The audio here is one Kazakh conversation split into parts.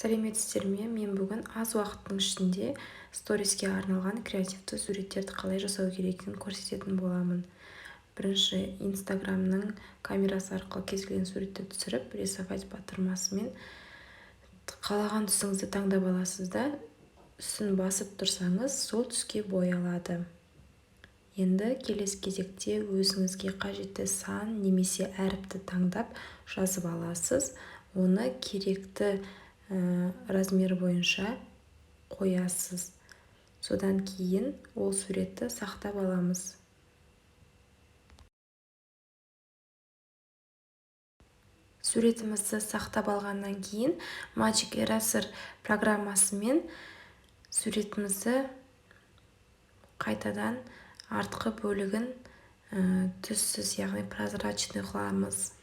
Сәлеметсіздер ме? Мен бүгін аз уақыттың ішінде сториске арналған креативті суреттерді қалай жасау керек екенін көрсететін боламын. Бірінші Инстаграмның камерасы арқылы кез келген суретті түсіріп, «Рисовать» батырмасымен қалаған түсіңізді таңдап аласыз да, үстін басып тұрсаңыз, сол түске боялады. Енді келесі кезекте өзіңізге қажетті сан немесе әріпті таңдап, жазып аласыз. Оны керекті размер бойынша қоясыз. Содан кейін ол суретті сақтап аламыз. Суретімізді сақтап алғаннан кейін Magic Eraser программасымен суретімізді қайтадан артқы бөлігін түссіз, яғни прозрачный қыламыз.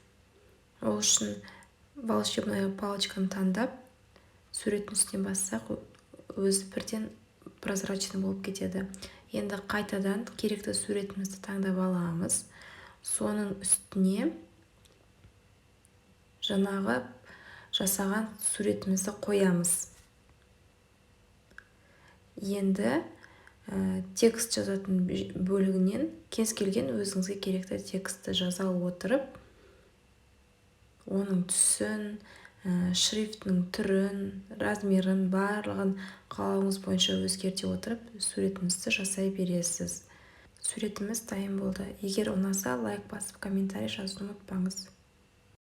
Ол үшін волшебная палочканы таңдап, суреттің үстіне бассақ, өзі бірден прозрачный болып кетеді. Енді қайтадан керекті суретімізді таңдап аламыз. Соның үстіне жаңағы жасаған суретімізді қоямыз. Енді текст жазатын бөлігінен кез келген өзіңізге керекті текстті жаза отырып, оның түсін, шрифтінің түрін, размерін, барлығын қалауыңыз бойынша өзгерте отырып, суретіңізді жасай бересіз. Суретіміз дайын болды. Егер ұнаса, лайк басып, комментарий жазуды ұмытпаңыз.